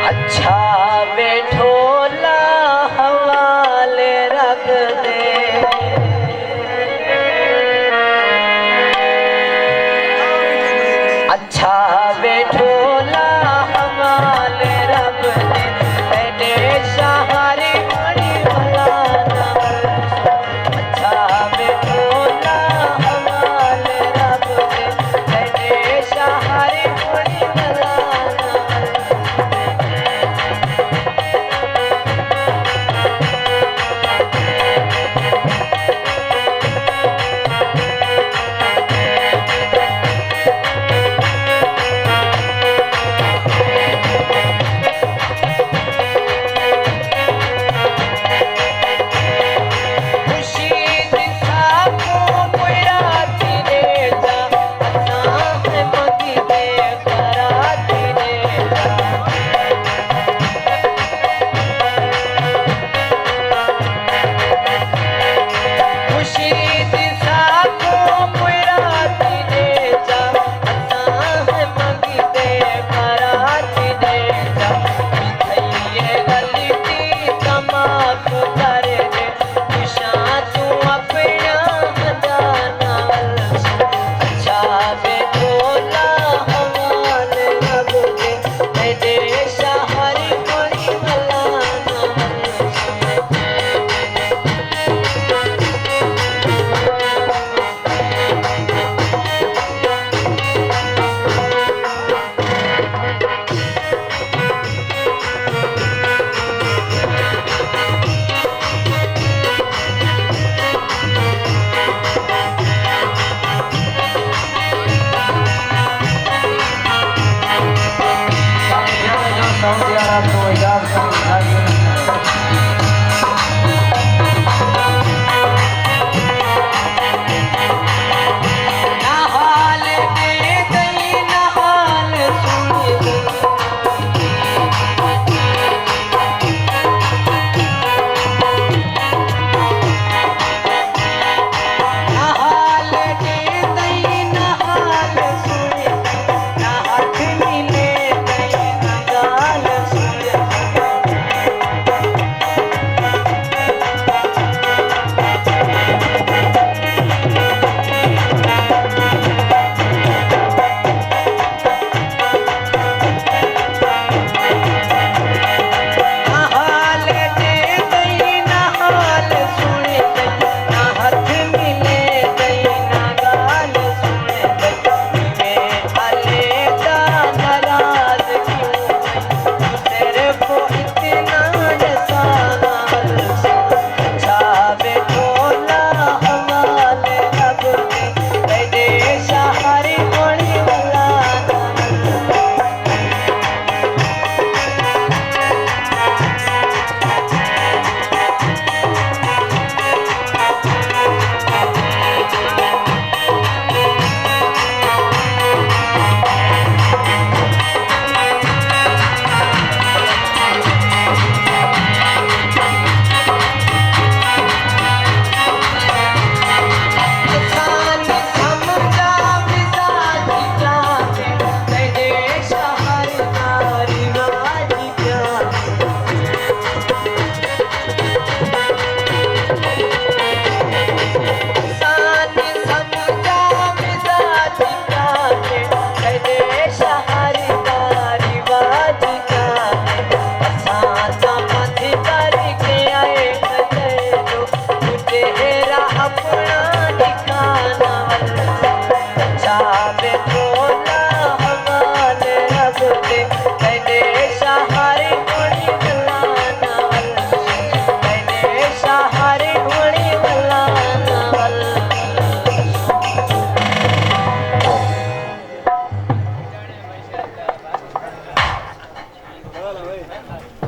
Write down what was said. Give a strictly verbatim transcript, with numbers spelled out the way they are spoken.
اچھا وے ڈھولا حوالے رب دے۔ اچھا وے ڈھولا حوالے رب دے، تیݙے شاہری بݨی بھلا نہ ول۔ اچھا وے ڈھولا حوالے رب دے، تیݙے شاہری بݨی بھلا نہ ول۔ خوشی دی ساکوں کوئی رات ݙے جا، اساں ہیں منگدے برات ݙے جا۔ خوشی دی ساکوں کوئی رات ݙے جا، اساں ہیں منگدے برات ݙے جا۔ تھئی اے غلطی تاں معاف کر ݙے، خوشاں توں اپݨا ہندا نہ ول۔ اچھا وے ڈھولا حوالے رب دے، تیݙے